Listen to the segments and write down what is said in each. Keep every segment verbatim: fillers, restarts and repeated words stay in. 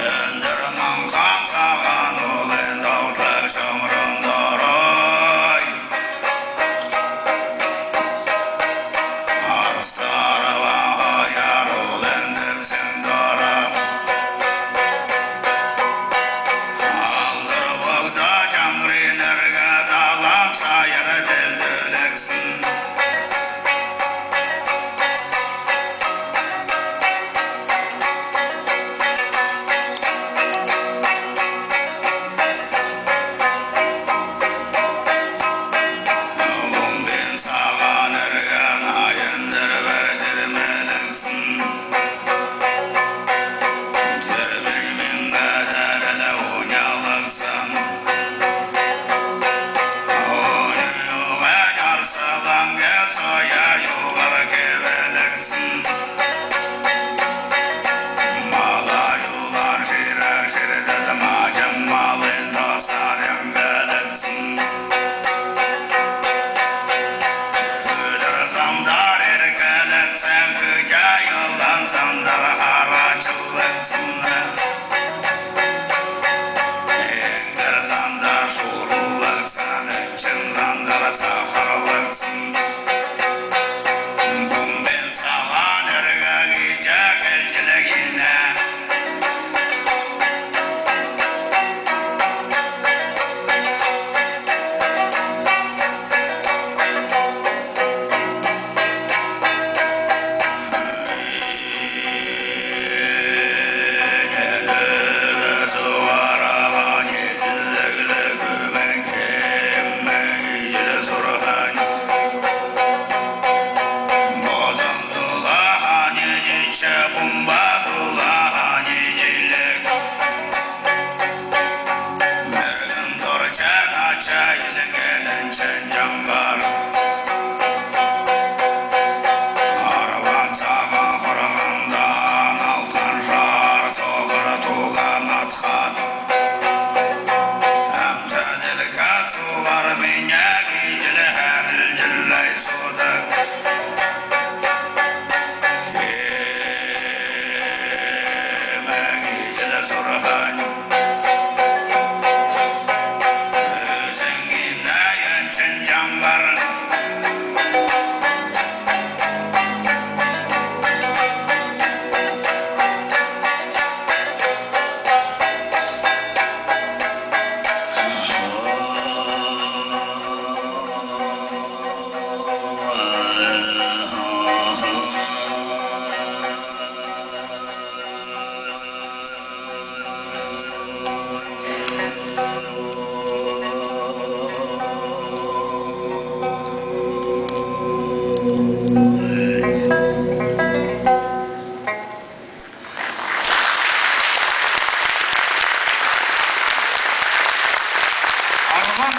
Өндр маңһан Цаһан улын давтл шомрун дорой. Арстар ва һаяр улын дөбсн дор. Алдр Богда Җаңһрин эргәд Алан Шаяр делдүлгсн. Бумбин Цаһан эргән Аян Дөрвәр делдүлгсн. Төрмүн миңһәд әдл уньлгсн. Уньган Арслан гер соя юуһар кевәлгсн. Мала юлар ширәр ширдәд маҗм малын тасар эңгәлгсн. Хүдр замдар эрклгсн, Күҗә Ялан замдар харачл лгсн. Эңгр замдар шурулгсн, энчн замдар цахарлгсн. Бумбин Цаһан эргә гиҗ келҗлгинә. Мөргн торчан ача үзңгән энчн Җаңһр. Арвн Цаһан хурһндан Алтн Шар соһр туган атхад. Әмтн делкәд цуһар минә гиҗ хәрлҗләй судг. Кемә гиҗ сурһань. Үзңгинә энчн Җаңһр. Арвн,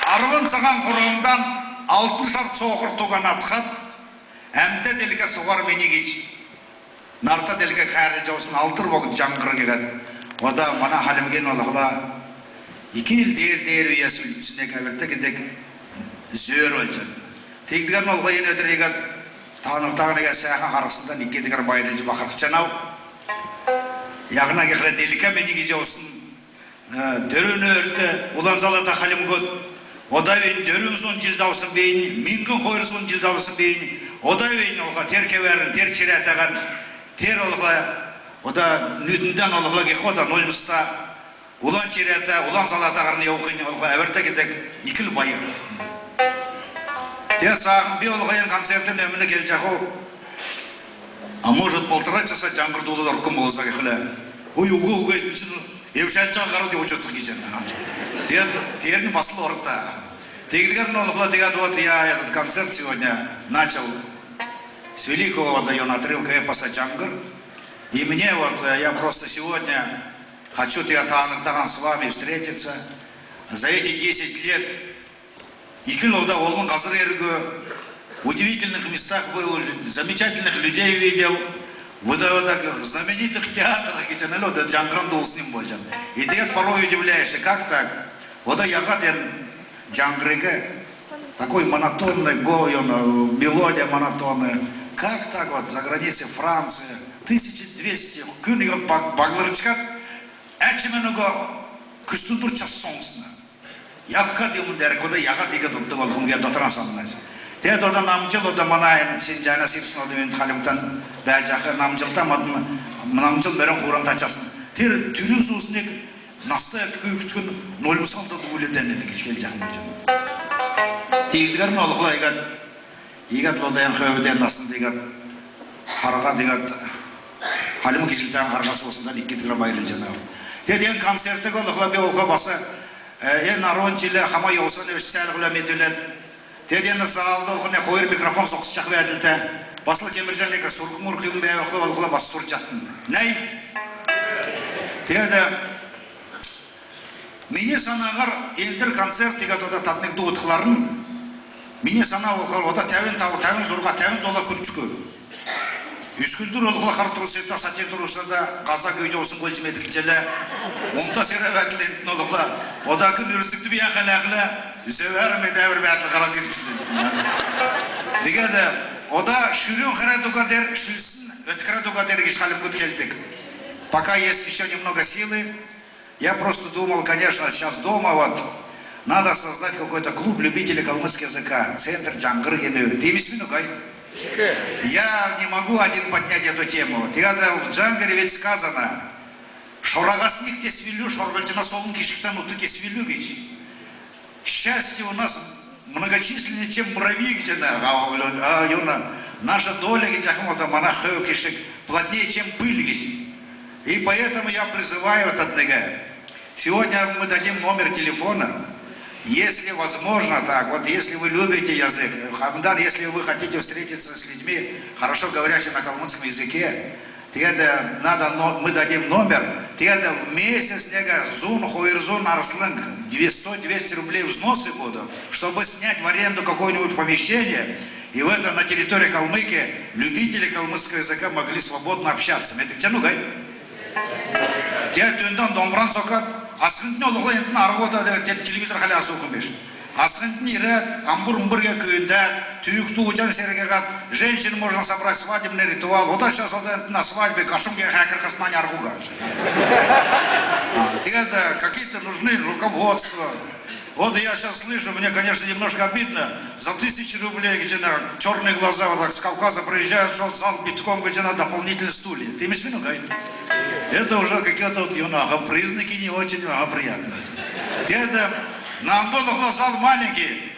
Арвн Цаһан хурһндан Алтн Шар соһр туган атхад, әмтә делкә цуһар мини гиҗ, нарта делкә хәрлҗ йовсн Алдр Богд Җаңһр гиһәд. Ода мана хальмгин болхла икл деер-деер үәс үлдснә әвртә гидг зөөр болҗана. Тегдгәрн болхла эн өдриг Таанртаһан иигәд сәәхн харһсндан ик гидгәр байрлҗ бахрхҗанав. Яһна гихлә делкә мини гиҗ йовсн, э, дөрвн өөрт Улан Залата хальмгуд, ода бийнь дөрвн зун җил давсн бийнь, миңһн хойр зун җил давсн бийнь, ода бийнь олха тер кевәрн, тер чирәтәһән, тер олха, ода нүдндән олхла гих ода нульмста Улан чирәтә, Улан Залатаһарн йовхнь олха әвртә гидг икл байр. Тер саахн би олха эн концертин өмн келҗәхв. А может, полтора часа Җаңһр дуулад оркм болза гихлә. Ой, үгү, үгү, эдн чигн эвшәлҗ һарад йовҗ одх гиҗәнә. Тер, тернь бас л орта. Тегдгәрн олхла, тегәд вот я этот концерт сегодня начал с великого вот, даён, отрывка эпоса «Җаңһр». И мне вот, э, я просто сегодня хочу, тегәд, Таанртаһан с вами встретиться. За эти десять лет икл ода олн һазр эргв, удивительных местах был, лю-, замечательных людей видел, в, ода, ода, знаменитых театрах, гиҗәнә л ода Җаңһран дуулснь болҗана. И тегәд порой удивляешься, как так? Ода яһад эн Җаңһриг, такой монотонный го-, даён, э, мелодия монотонная. Как так вот за границей, Франция, тысяча двести күн иигәд баг-, баглрчкад, әчмн уга күсдундур час соңсна. Яһад юмн дәрк, ода яһад иигәд уддг болхмн гиһәд дотран саннав. Тегәд ода Намҗил, ода мана эн Синҗанас ирсн, ода мин Хальмгтан бәәҗәх Намҗилта мадн, Намҗил мөрн хууран тачасн. Тер түлүн сусниг наста күүкд күн нульмсалта дуулидәнән гиҗ келҗәхмн. Тиигдгәрн олхла иигәд Иигәд лодаһан хөвдән наснд иигәд харһад, иигәд хальмг киҗлтән харһад, сосндән икдгәр байрлҗанав. Тегәд эн концертиг олхла би олхла бас, э, эн арвн җил хамдан йовсн өсчәлһүлә медүләд. Тегәд эн залд олхла хойр микрофон соксҗах бәәдлтә. Басл кемрҗәнә, сурһмр кем бәәхлә олхла бас сурҗатн. Нәй? Тегәд Мини санаһар эндр концерт иигәд ода тадниг дуудхларн, мини санав олхла ода тәвн тав, тәвн зурһа, тәвн долан күрчкв. Өскүлдүр олхла хар трусита, сатин трусита һаза гиҗ йовсн болҗ медгдҗәлә. Унта сера бәәдлтн олхла, одак мөрздгт бийән хәләхлә, зөвәр медәвр бәәдл һарад ирҗлә. Тегәд ода шүрүн хәрәд уга деер, шүлсн өткрәд уга деер гиҗ хальмгуд келдг. Пока есть ещё немного силы, Я просто думал, конечно, сейчас дома вот надо создать какой-то клуб любителей калмыцкого языка, центр «Җаңһр» гинү. Тиим бит, үгай? Я не могу один поднять эту тему. Тегәд в «Җаңһре» ведь сказано: «Шораһасн ик кесвилү, шорһлҗна соллн кишгтән ут кесвилү» гиҗ. К счастью, у нас многочисленнее, чем муравьи, гиҗәнә, а, а, юна, наша доля гиҗәхмн, ода мана хөв кишг плотнее, чем пыль гиҗ. И поэтому я призываю вот одного. Сегодня мы дадим номер телефона. Если возможно, так, вот если вы любите язык, хамдан, если вы хотите встретиться с людьми, хорошо говорящими на калмыцком языке, Тегәд надо, но-, мы дадим номер. Тегәд в месяц нег зун, хойр зун арслң, две-, сто, двести рублей взносы будут, чтобы снять в аренду какое-нибудь помещение, и в этом, на территории Калмыкии, любители калмыцкого языка могли свободно общаться. Медгдҗәнү, үгай? Тегәд түүндән домбран цокад, асхнтн олхла энтн арһ ода, тел-, телевизор хәләһәд суух биш. Асхнтн ирәд, амбур-умбур гиһәд күүндәд, түүг дууҗан сергәһәд, женщин можно собрать, свадебный ритуал. Вот сейчас вот на свадьбе кашун гиһәд хәкрхснь арһ уга. А, тегәд, э, какие-то нужны руководства. Вот я сейчас слышу, мне, конечно, немножко обидно. За тысячи рублей, где на «Чёрные глаза», вот так с Кавказа приезжают, что зал битком, где на дополнительные стулья. Тиим бит, үгай? Это уже какие-то вот, юна, ага, признаки не очень, ага, приятные. Тегәд, э, намд олхла зал маленький.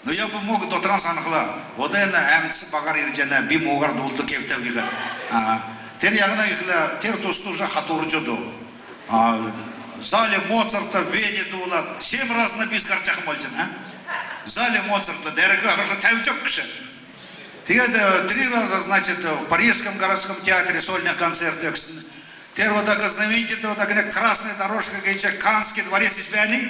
Но я бы мог дотран санхла, ода эн әмтс баһар ирҗәнә, би муһар дуулдг кевтә гиһәд. А, тер яһна гихлә, тер туст уже хатурҗ уду. А, зале Моцарта, Верди дуулад, семь раз на бис һарчах болҗана, а? Зале Моцарта, дәрх, хорошо, тәвҗ өгч. Тегәд, э, три раза, значит, в Парижском городском театре сольный концерт өгсн. Тер одак знаменитый, одак нег «Красная дорожка» гиҗ Каннский дворец бәәнү.